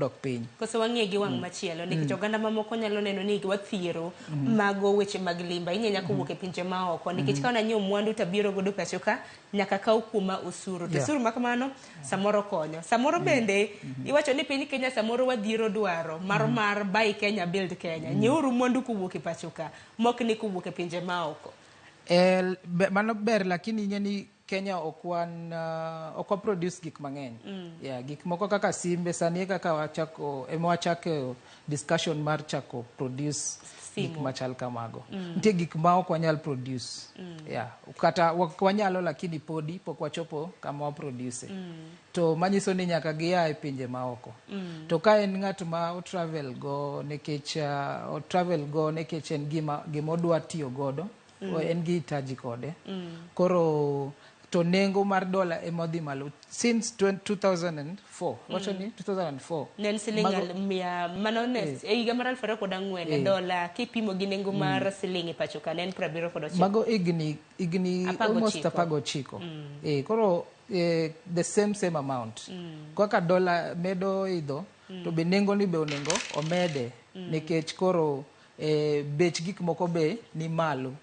dok piny. Koso wang'iye gi wang' machielo, nikech oganda mamoko nyalo neno ni wathiero mago weche mag limba ahinya ahinya kowuok e pinje maoko, nikech ka nanyiewo mwandu to abiro godo pacho ka, nyaka kaw kuoma osuru to osuru ma kamano samoro konyo samoro bende iwacho ni piny Kenya samoro wadhiero dwaro mar buy Kenya, build Kenya, nyieuru mwandu kowuok e pacho ka, mok ni kowuok e pinje maoko. Mano ber, lakini ing'e ni Kenya ok wan ok wa produce gik mang'eny. Yeah, gik moko kaka simbe sani e kaka wachako, ema wachako discussion mar chako produce gik simu machal kamago. Nitie gik ma ok wanyal produce. Yeah, kata wanyalo, lakini podi pok wachopo kama wa produce. To manyiso ni nyaka gia e pinje maoko. To ka en ng'at ma o travel go nikech o travel go nikech en gima odwa tiyo godo, en gi hitaji kode. Koro to nengo mar dola ema odhi malo since 20 2004, wacho ni 2004 ne en siling mia mano ne e higa mar 2004 dola kipimo gi nengo mar siling e pacho ka ne en 79. Mago higni almost 19. 19. Koro the same amount kaka dola medo idho, to be nengo ni be onego omede, nikech koro bech gik moko be ni malo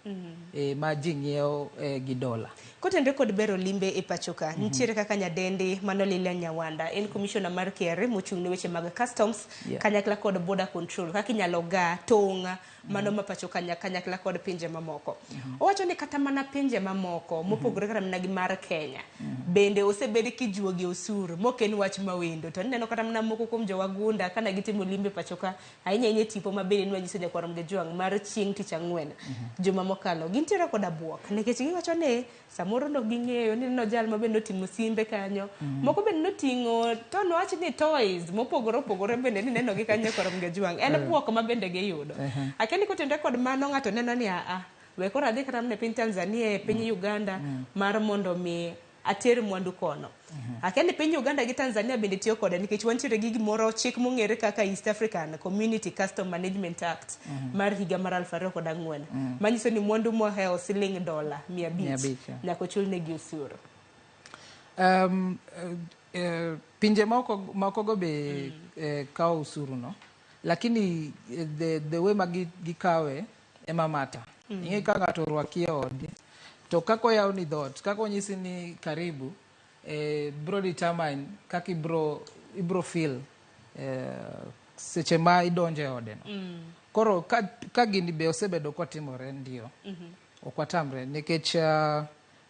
ma ji ng'iewo gi dola. Kotenore kod bero limbe e pacho ka, nitiere kaka nyadendi mano Lilian Nyawanda en commissioner mar KRA mochung' ne weche mag customs kanyakla kod border control, kaka inyalo ga tong' mano ma pacho ka kanyakla kod pinje mamoko. Owacho ni kata mana pinje mamoko mopogore kata mana gi mar Kenya bende osebed kijuogi osuru, mok en wach mawendo. To ineno kata mana moko kuom jowagunda kana gitimo limbe pacho ka, ahinya ahinya e tipo ma bende nwanyiso nyakwar Mgejwang' mar chieng' tich ang'wen juma mokalo, gintiere koda buok nikech giwacho ni samoro nok ging'eyo ni neno jal ma bende oting'o simbe kanyo, moko bende noting'o to nowach ni toys mopogore opogore bende ni neno gi kanyo. Nyakwar Mgejwang', en buok ma bende giyudo. Akia ni kotenore kod mano, ng'ato neno ni aa we koro adhi kata mana e piny Tanzania, e piny Uganda mar mondo mi ater mwandu kono. Akia ni piny Uganda gi Tanzania bende tiyo kode, nikech wantiere gi gimoro, chik mong'ere kaka East African Community Custom Management Act mar higa mar 2004, manyiso ni mwandu mohewo siling dola 500 500, yeah. nyaka ochul negi osuru. Pinje moko go be kawo osuru no, lakini the way ma gikawe ema mata. Ing'e ka ng'ato orwaki e odi, to kaka oyawni dhoot, kaka onyisi ni karibu, bro determine kaka ibro feel seche ma idonjo e ode no. Koro ka gini be osebedo kotimore, ndio ok watamre, nikech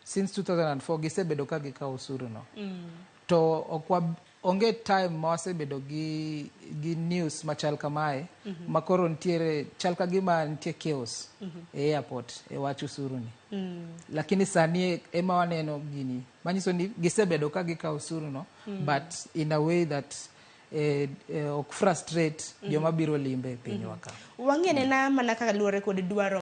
since 2004 gisebedo ka gikawo osuru no, to ok wa, onge time ma wasebedo gi news machal kamae ma koro nitiere chal ka gima nitie chaos e airport e wach osuru ni. Lakini sani ema waneno gini manyiso ni gisebedo ka gikawo osuru no, but in a way that ok frustrate joma biro limbe e pinywa ka. Wang'e nena mana kaka luwore kod dwaro.